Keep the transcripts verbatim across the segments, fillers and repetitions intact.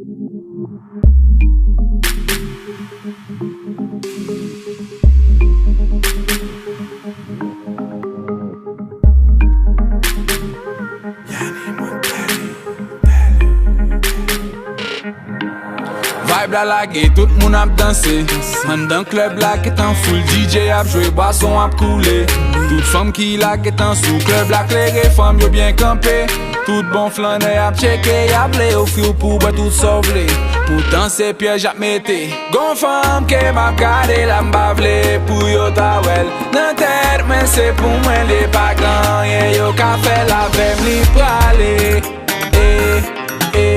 Vibe la lage, tout moun ap danse. Anndan klèb la gentan full, D J ap jwe, bwason ap koule. Tout fanm ki la gentan sou, klèb la klere, fanm yo byen kanpe. Tout bon flannè ap tcheke, y ap vle ofri w pou w bwè tout sa w vle. Poutan se pyèj y ap mete. Gon fanm ke m ap gade la, m pa vle pou yo ta wè l. Nan tèt mwen se pou mwen li pa gen anyen yo ka fè l, avè m li prale. E, e,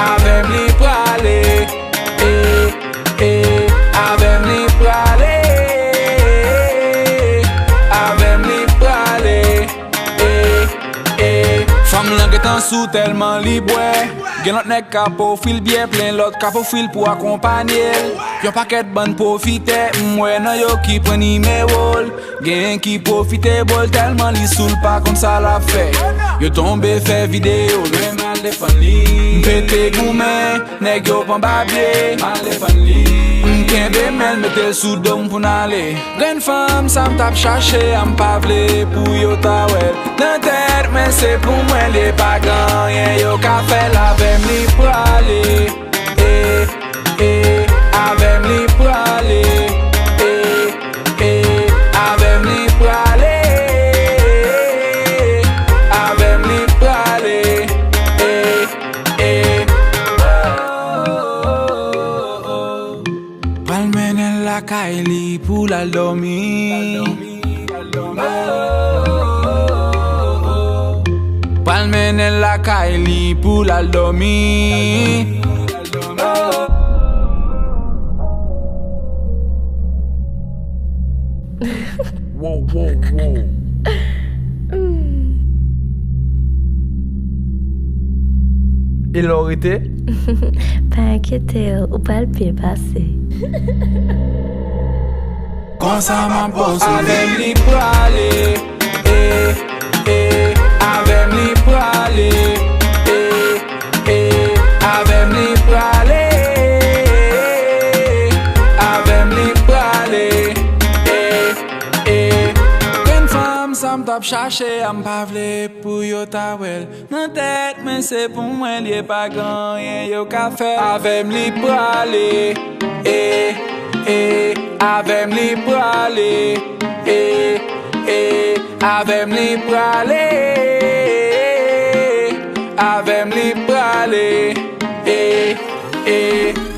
avè m li prale. E, e, avè m li prale. Avè m li prale. E, e, fanm lan gentan sou tèlman li bwè. Gen lòt nèg k ap ofri l byè plen, lòt k ap ofri l pou akonpanye l. Yon pakèt bann pwofitè, m wè nan yo ki pran nimewo l. Genyen ki pwofite bo l tèlman li sou l pa konn sa l ap fè. Yo tonbe fè videyo, lwen m al defann li. M pete goumen, nèg yo pran babye, m al defann li. M kenbe men l, mete l sou do m pou n ale. Grenn fanm sa m t ap chache a, m pa vle pou yo ta wè l. Nan tèt mwen se pou mwen li pa gen anyen yo ka fè l, avè m li prale. E, e, avè m li prale. E, e, avè m li prale. Avè m li prale. E, e, oh, oh, oh, oh. Pral mennen l lakay li pou l al dòmi. Pral mennen l lakay li pou l al dòmi. Wow, wow, wow. E lè w rete? Pa enkyete w, ou pral byen pase. Konsa m ap poze. Avè m li prale. E, e, avè m li prale. E, e, avè m li prale. Avè m li prale. E, e, grenn fanm sa m t ap chache a, m pa vle pou yo ta wè l. Nan tèt mwen se pou mwen li ye, pa gen anyen yo ka fè. Avè m li prale. E, e, avè m li prale. E, e, avè m li prale. Avè m li prale. E, e.